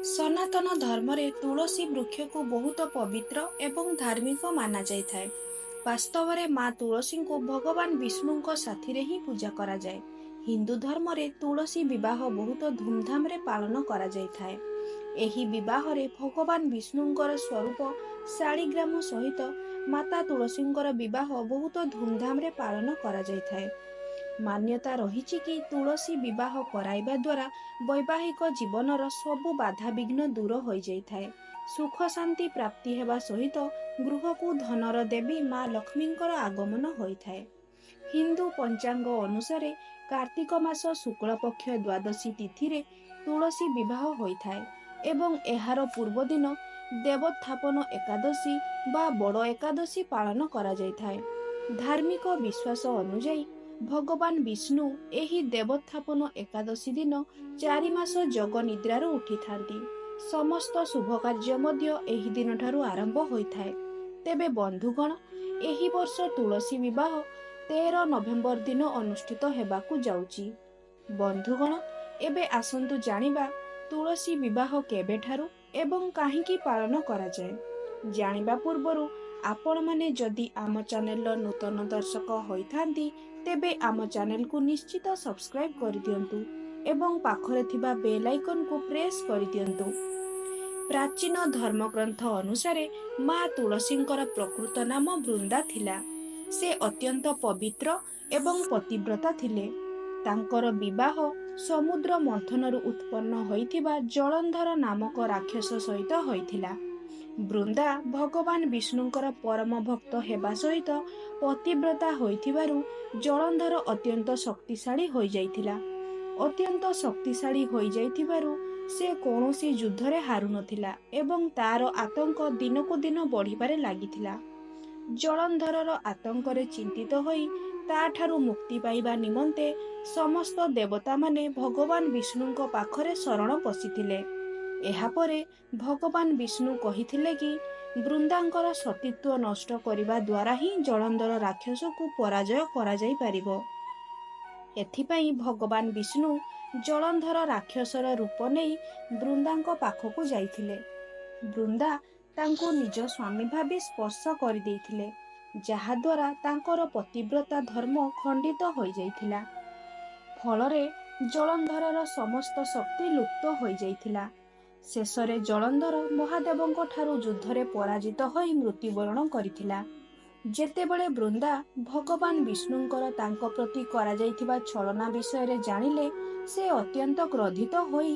ସନାତନ ଧର୍ମରେ ତୁଳସୀ ବୃକ୍ଷକୁ ବହୁତ ପବିତ୍ର ଏବଂ ଧାର୍ମିକ ମାନାଯାଇଥାଏ। ବାସ୍ତବରେ ମା ତୁଳସୀଙ୍କୁ ଭଗବାନ ବିଷ୍ଣୁଙ୍କ ସାଥିରେ ହିଁ ପୂଜା କରାଯାଏ। ହିନ୍ଦୁ ଧର୍ମରେ ତୁଳସୀ ବିବାହ ବହୁତ ଧୁମଧାମରେ ପାଳନ କରାଯାଇଥାଏ। ଏହି ବିବାହରେ ଭଗବାନ ବିଷ୍ଣୁଙ୍କର ସ୍ୱରୂପ ଶାଳିଗ୍ରାମ ସହିତ ମାତା ତୁଳସୀଙ୍କର ବିବାହ ବହୁତ ଧୁମଧାମରେ ପାଳନ କରାଯାଇଥାଏ। ମାନ୍ୟତା ରହିଛି କି ତୁଳସୀ ବିବାହ କରାଇବା ଦ୍ୱାରା ବୈବାହିକ ଜୀବନର ସବୁ ବାଧାବିଘ୍ନ ଦୂର ହୋଇଯାଇଥାଏ। ସୁଖ ଶାନ୍ତି ପ୍ରାପ୍ତି ହେବା ସହିତ ଗୃହକୁ ଧନର ଦେବୀ ମା ଲକ୍ଷ୍ମୀଙ୍କର ଆଗମନ ହୋଇଥାଏ। ହିନ୍ଦୁ ପଞ୍ଚାଙ୍ଗ ଅନୁସାରେ କାର୍ତ୍ତିକ ମାସ ଶୁକ୍ଳପକ୍ଷ ଦ୍ୱାଦଶୀ ତିଥିରେ ତୁଳସୀ ବିବାହ ହୋଇଥାଏ ଏବଂ ଏହାର ପୂର୍ବଦିନ ଦେବୋତ୍ଥାପନ ଏକାଦଶୀ ବା ବଡ଼ ଏକାଦଶୀ ପାଳନ କରାଯାଇଥାଏ। ଧାର୍ମିକ ବିଶ୍ୱାସ ଅନୁଯାୟୀ ଭଗବାନ ବିଷ୍ଣୁ ଏହି ଦେବୋତ୍ଥାପନ ଏକାଦଶୀ ଦିନ 4 ମାସ ଯୋଗ ନିଦ୍ରାରୁ ଉଠିଥାନ୍ତି। ସମସ୍ତ ଶୁଭ କାର୍ଯ୍ୟ ମଧ୍ୟ ଏହି ଦିନଠାରୁ ଆରମ୍ଭ ହୋଇଥାଏ। ତେବେ ବନ୍ଧୁଗଣ, ଏହି ବର୍ଷ ତୁଳସୀ ବିବାହ 13 ନଭେମ୍ବର ଦିନ ଅନୁଷ୍ଠିତ ହେବାକୁ ଯାଉଛି। ବନ୍ଧୁଗଣ, ଏବେ ଆସନ୍ତୁ ଜାଣିବା ତୁଳସୀ ବିବାହ କେବେଠାରୁ ଏବଂ କାହିଁକି ପାଳନ କରାଯାଏ। ଜାଣିବା ପୂର୍ବରୁ ଆପଣମାନେ ଯଦି ଆମ ଚ୍ୟାନେଲର ନୂତନ ଦର୍ଶକ ହୋଇଥାନ୍ତି, ତେବେ ଆମ ଚ୍ୟାନେଲକୁ ନିଶ୍ଚିତ ସବସ୍କ୍ରାଇବ୍ କରିଦିଅନ୍ତୁ ଏବଂ ପାଖରେ ଥିବା ବେଲ୍ ଆଇକନକୁ ପ୍ରେସ୍ କରିଦିଅନ୍ତୁ। ପ୍ରାଚୀନ ଧର୍ମଗ୍ରନ୍ଥ ଅନୁସାରେ ମା ତୁଳସୀଙ୍କର ପ୍ରକୃତ ନାମ ବୃନ୍ଦା ଥିଲା। ସେ ଅତ୍ୟନ୍ତ ପବିତ୍ର ଏବଂ ପତିବ୍ରତା ଥିଲେ। ତାଙ୍କର ବିବାହ ସମୁଦ୍ର ମନ୍ଥନରୁ ଉତ୍ପନ୍ନ ହୋଇଥିବା ଜଳନ୍ଧର ନାମକ ରାକ୍ଷସ ସହିତ ହୋଇଥିଲା। ବୃନ୍ଦା ଭଗବାନ ବିଷ୍ଣୁଙ୍କର ପରମ ଭକ୍ତ ହେବା ସହିତ ପତିବ୍ରତା ହୋଇଥିବାରୁ ଜଳନ୍ଧର ଅତ୍ୟନ୍ତ ଶକ୍ତିଶାଳୀ ହୋଇଯାଇଥିଲା। ଅତ୍ୟନ୍ତ ଶକ୍ତିଶାଳୀ ହୋଇଯାଇଥିବାରୁ ସେ କୌଣସି ଯୁଦ୍ଧରେ ହାରୁନଥିଲା ଏବଂ ତାର ଆତଙ୍କ ଦିନକୁ ଦିନ ବଢ଼ିବାରେ ଲାଗିଥିଲା। ଜଳନ୍ଧରର ଆତଙ୍କରେ ଚିନ୍ତିତ ହୋଇ ତାଠାରୁ ମୁକ୍ତି ପାଇବା ନିମନ୍ତେ ସମସ୍ତ ଦେବତାମାନେ ଭଗବାନ ବିଷ୍ଣୁଙ୍କ ପାଖରେ ଶରଣ ପଶିଥିଲେ। ଏହାପରେ ଭଗବାନ ବିଷ୍ଣୁ କହିଥିଲେ କି ବୃନ୍ଦାଙ୍କର ସତୀତ୍ୱ ନଷ୍ଟ କରିବା ଦ୍ୱାରା ହିଁ ଜଳନ୍ଧର ରାକ୍ଷସକୁ ପରାଜୟ କରାଯାଇପାରିବ। ଏଥିପାଇଁ ଭଗବାନ ବିଷ୍ଣୁ ଜଳନ୍ଧର ରାକ୍ଷସର ରୂପ ନେଇ ବୃନ୍ଦାଙ୍କ ପାଖକୁ ଯାଇଥିଲେ। ବୃନ୍ଦା ତାଙ୍କୁ ନିଜ ସ୍ୱାମୀ ଭାବି ସ୍ପର୍ଶ କରିଦେଇଥିଲେ, ଯାହାଦ୍ୱାରା ତାଙ୍କର ପତିବ୍ରତା ଧର୍ମ ଖଣ୍ଡିତ ହୋଇଯାଇଥିଲା। ଫଳରେ ଜଳନ୍ଧରର ସମସ୍ତ ଶକ୍ତି ଲୁପ୍ତ ହୋଇଯାଇଥିଲା। ଶେଷରେ ଜଳନ୍ଧର ମହାଦେବଙ୍କ ଠାରୁ ଯୁଦ୍ଧରେ ପରାଜିତ ହୋଇ ମୃତ୍ୟୁବରଣ କରିଥିଲା। ଯେତେବେଳେ ବୃନ୍ଦା ଭଗବାନ ବିଷ୍ଣୁଙ୍କର ତାଙ୍କ ପ୍ରତି କରାଯାଇଥିବା ଛଳନା ବିଷୟରେ ଜାଣିଲେ, ସେ ଅତ୍ୟନ୍ତ କ୍ରୋଧିତ ହୋଇ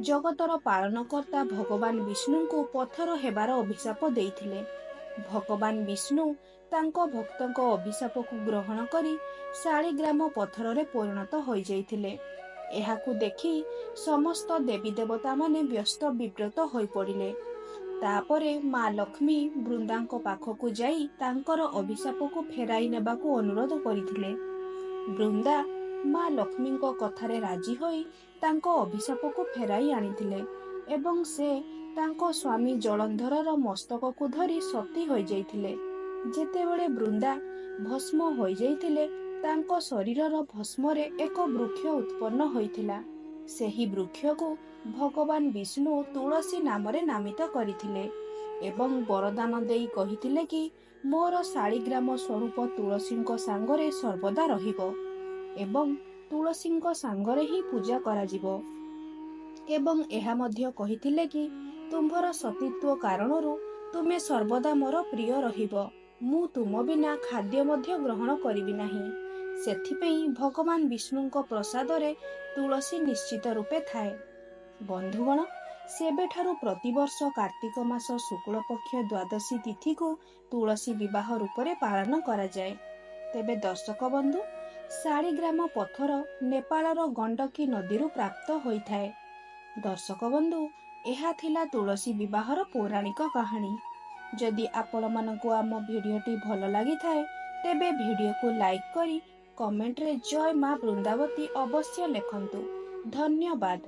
ଜଗତର ପାଳନକର୍ତ୍ତା ଭଗବାନ ବିଷ୍ଣୁଙ୍କୁ ପଥର ହେବାର ଅଭିଶାପ ଦେଇଥିଲେ। ଭଗବାନ ବିଷ୍ଣୁ ତାଙ୍କ ଭକ୍ତଙ୍କ ଅଭିଶାପକୁ ଗ୍ରହଣ କରି ଶାଳିଗ୍ରାମ ପଥରରେ ପରିଣତ ହୋଇଯାଇଥିଲେ। ଏହାକୁ ଦେଖି ସମସ୍ତ ଦେବୀ ଦେବତାମାନେ ବ୍ୟସ୍ତ ବିବ୍ରତ ହୋଇପଡ଼ିଲେ। ତାପରେ ମା ଲକ୍ଷ୍ମୀ ବୃନ୍ଦାଙ୍କ ପାଖକୁ ଯାଇ ତାଙ୍କର ଅଭିଶାପକୁ ଫେରାଇ ନେବାକୁ ଅନୁରୋଧ କରିଥିଲେ। ବୃନ୍ଦା ମା ଲକ୍ଷ୍ମୀଙ୍କ କଥାରେ ରାଜି ହୋଇ ତାଙ୍କ ଅଭିଶାପକୁ ଫେରାଇ ଆଣିଥିଲେ ଏବଂ ସେ ତାଙ୍କ ସ୍ୱାମୀ ଜଳନ୍ଧରର ମସ୍ତକକୁ ଧରି ସତୀ ହୋଇଯାଇଥିଲେ। ଯେତେବେଳେ ବୃନ୍ଦା ଭସ୍ମ ହୋଇଯାଇଥିଲେ, ତାଙ୍କ ଶରୀରର ଭସ୍ମରେ ଏକ ବୃକ୍ଷ ଉତ୍ପନ୍ନ ହୋଇଥିଲା। ସେହି ବୃକ୍ଷକୁ ଭଗବାନ ବିଷ୍ଣୁ ତୁଳସୀ ନାମରେ ନାମିତ କରିଥିଲେ ଏବଂ ବରଦାନ ଦେଇ କହିଥିଲେ କି ମୋର ଶାଳିଗ୍ରାମ ସ୍ୱରୂପ ତୁଳସୀଙ୍କ ସାଙ୍ଗରେ ସର୍ବଦା ରହିବ ଏବଂ ତୁଳସୀଙ୍କ ସାଙ୍ଗରେ ହିଁ ପୂଜା କରାଯିବ। ଏବଂ ଏହା ମଧ୍ୟ କହିଥିଲେ କି ତୁମ୍ଭର ସତୀତ୍ୱ କାରଣରୁ ତୁମେ ସର୍ବଦା ମୋର ପ୍ରିୟ ରହିବ। ମୁଁ ତୁମ ବିନା ଖାଦ୍ୟ ମଧ୍ୟ ଗ୍ରହଣ କରିବି ନାହିଁ। ସେଥିପାଇଁ ଭଗବାନ ବିଷ୍ଣୁଙ୍କ ପ୍ରସାଦରେ ତୁଳସୀ ନିଶ୍ଚିତ ରୂପେ ଥାଏ। ବନ୍ଧୁଗଣ, ସେବେଠାରୁ ପ୍ରତିବର୍ଷ କାର୍ତ୍ତିକ ମାସ ଶୁକ୍ଳପକ୍ଷ ଦ୍ୱାଦଶୀ ତିଥିକୁ ତୁଳସୀ ବିବାହ ରୂପରେ ପାଳନ କରାଯାଏ। ତେବେ ଦର୍ଶକ ବନ୍ଧୁ, ଶାଳିଗ୍ରାମ ପଥର ନେପାଳର ଗଣ୍ଡକୀ ନଦୀରୁ ପ୍ରାପ୍ତ ହୋଇଥାଏ। ଦର୍ଶକ ବନ୍ଧୁ, ଏହା ଥିଲା ତୁଳସୀ ବିବାହର ପୌରାଣିକ କାହାଣୀ। ଯଦି ଆପଣମାନଙ୍କୁ ଆମ ଭିଡ଼ିଓଟି ଭଲ ଲାଗିଥାଏ, ତେବେ ଭିଡ଼ିଓକୁ ଲାଇକ୍ କରି କମେଣ୍ଟରେ ଜୟ ମା ବୃନ୍ଦାବତୀ ଅବଶ୍ୟ ଲେଖନ୍ତୁ। ଧନ୍ୟବାଦ।